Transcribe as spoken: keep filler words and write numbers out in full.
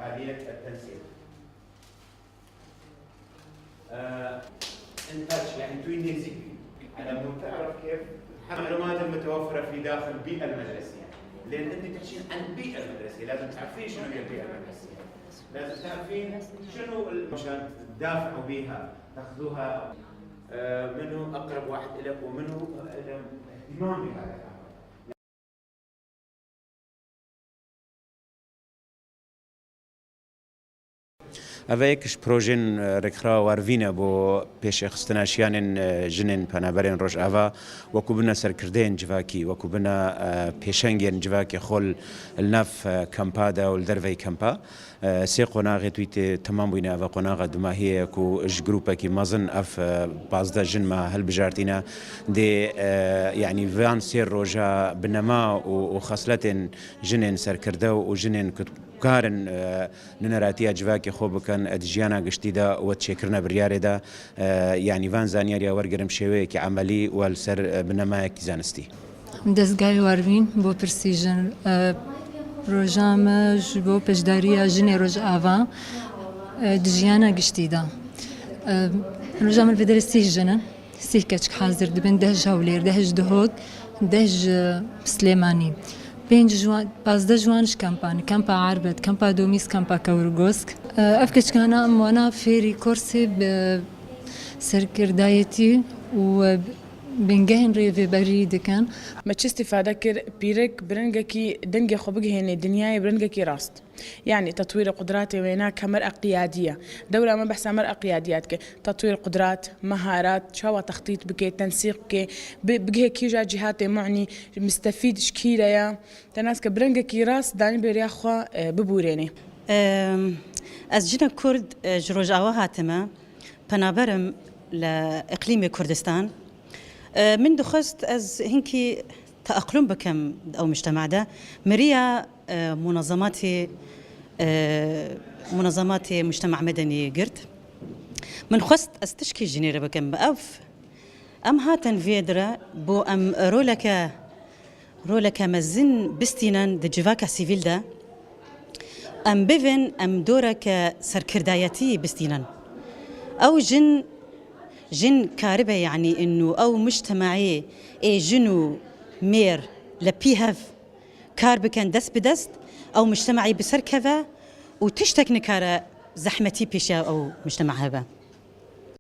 آلية التنسيق. آه، إن تاتش، يعني توين نيزيكي. على مود تعرف كيف؟ المعلومات المتوفرة في داخل البيئة المدرسية. لأن أنت تحكين عن البيئة المدرسية، لازم تعرفين شنو هي البيئة المدرسية. لازم تعرفين شنو ال-، مشان تدافعوا بيها، تاخذوها، آه، منو أقرب واحد إلك ومنو إلهم اهتمام بهذا الأمر. Ev yek ji projên, e, rêkxirawa Warvîn e bo pêşêxistina jiyanên, e, jinên penaberên Rojava, wekû bine serkirdeyên civakî, wekû bine, e, pêşengên civakê xwe li, li nav, e, kempa de û li derveyî kempa. E, sê qonaxê tûytê temam bûyne, ev qonaxa dumahiyê ye ku ji grûpekî mezin ev, e, pazdeh jin me hilbijartîne. Dê, e, yanî van sê roja bi nema û, û xesletên jinên serkirde û jinên ku karin, e, nuneratiya civakê xwe bikin, e, di jiyana giştî de û di çêkirina biryarê de, e, yanî van zanyariya wergirim şêweyekî emelî û li ser, e, binemayekî zanistî. Dezgayê Warvîn bo pirsî jin, e, roja me ji bo pêşdariya jinê Rojava, e, di jiyana giştî de. E, roja me li vê derê sîh jin in. Sîh keçik hazir dibin, deh ji Hewlêr, deh ji Duhok, deh ji Silêmanî. Pênc ji wan, pazdeh ji wan ji kempan, kempa Erbet, kempa Domîs, kempa Kewrgosk. Ev keçikana em wana fêrî kursê bi serkirdayetî û bingehên rêveberî dikin. Me çi îstîfade kir? Pîrik bi rengekî dengê xwe bigihênê dinyayê bi rengekî rast. Yani tetwîrê qudratê wêna ke mer'a qiyadî ye. Dewra me behsa mer'a qiyadî ya dike. Tetwîr qudrat, meharat, çawa textît bike, tensîq bike, bi-, bigihê kîja cîhatê mu'nî, mistefîd ji kî re ye. Te nas ke bi rengekî rast danî bêriya xwe, e, bibûrênê. Em, ez jinek Kurd, e, ji Rojava hatime. Penaberim li îqlîmê Kurdistan. E, min dixwest ez hinkî teeqlûm bikim di ew mujtema de. Miriya, e, munazematê, e, munazematê mujtema medenî girt. Min xwest ez tişkî jinê re bikim. Ev, em hatin vê dire bo em roleke, roleke mezin bistînin di civaka sivîl de. Em bivin, em doreke serkirdayetî bistînin. Ew jin, jin karibe, yanî inu ew mujtemaê ê jin û mêr li pî hev kar bikin dest bi dest, ew mujtemaî bi ser keve û tiştek nikare zehmetî pêşiya ew mujtema hebe.